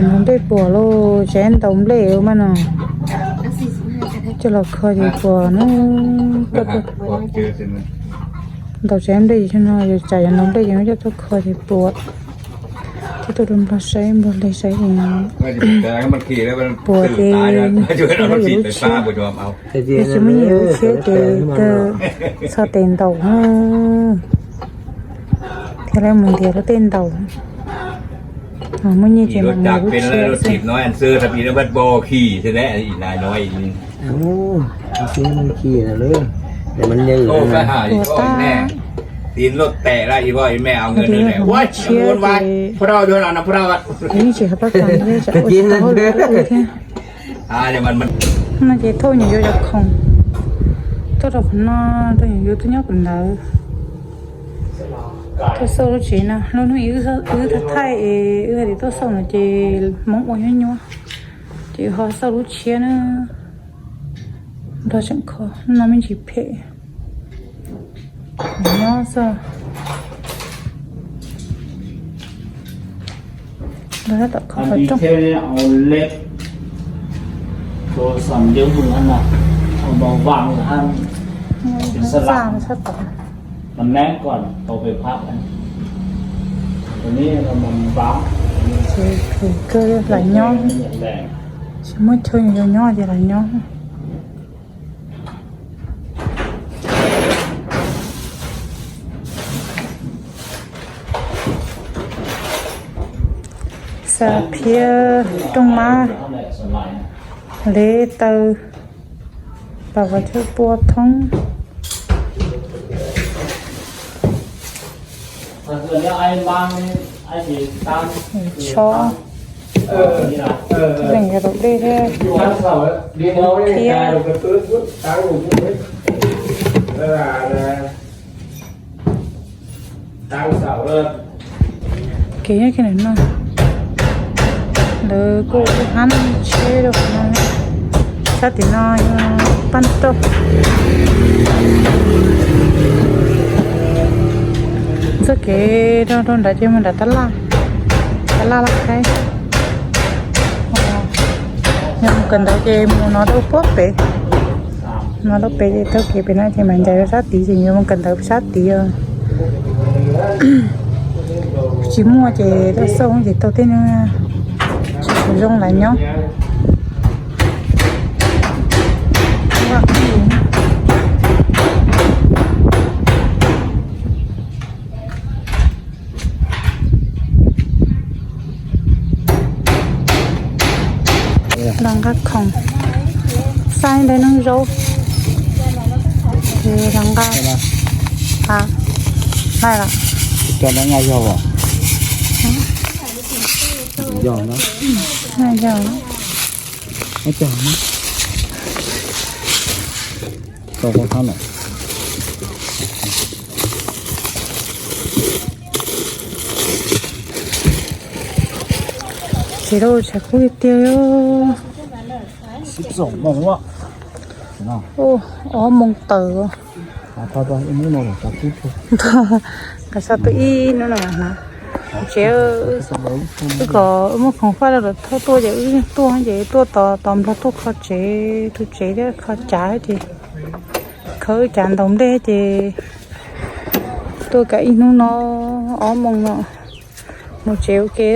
Ntaus nplej puas lauj, tsev ntaus nplej mas no. Coj los kho ces puas na. Ntaus tsev nplej ces no, yus tsam yus ntaus nplej ces muab coj tuaj kho ces puas. Thiab tuaj rau Nplog saib, Nplog li saib ces puas ces yuav lub siab. Yus tsis muaj nyiaj yuav lub siab ces kawg txog tes ntaus thiab lawv mus ntiav lub tej ntaus. Muaj nyiaj ces mam mus lub siab xwb. Yeej tsis hab pab kas thiab tsam ua tsis tau hauj lwm thiab. No ces thauj nyuam yuav cov khoom tuaj rau qhov no, rau nyuam yuav tuaj nyob kuv ntawd. Tuaj xauj lub tsev no, lub hnub ib wb thaij es wb hais tias tuaj xauj no ces Hmoob ua nyuab nyuab, ces ho xauj lub tshiab na. Nplog tseem kho, no me ntsis phem. Nyob xwb. Nplog tab tom kho qhov rooj. Txaj sab tod. Ces khwv kawg lam nyob, tsis muaj chaw yuav nyob ces lam nyob. Xav phiab rooj mab, lev taw, pas vas thawj pua thoob. Tshob, leej yog daus dej thiab, thiab. Kev nyob kiag ntawm no, lawv kuj hab tsheb rau qhov no. Sab tim no yog paj rauj. Txoj kev rau rau nrad ces mus nram tab laj, tab laj Laj Khaib. Yog mus kawm ntawv ces mus no rau puag pem, no rau pem ces taug kev pem no ces mam ncaim rau sab tid ces yuav mus kawm ntawv sab tid os. Tsis muaj ces tuaj xauj ces tau tej no, tsis zoo lam nyob. Los nqa khoom, xaib ntawm neej zaub. Los nqa, a, laj lawm. Yog no, yog no. Tau qhov no. Tsis tau tshav kub tiag tiag. Ob moos tawm. Nqa so tu ib hnub no mas hnav tsev. Wb kom wb muaj khoom faj rau lawm thauj tuaj ces wb tuaj ces tuaj tos tos Nplog tuaj kho tsev, tu tsev thiab kho cav ces kho wb cav ntaus nplej ces tuaj kav ib hnub no, ob moos no mus tsev ua ke.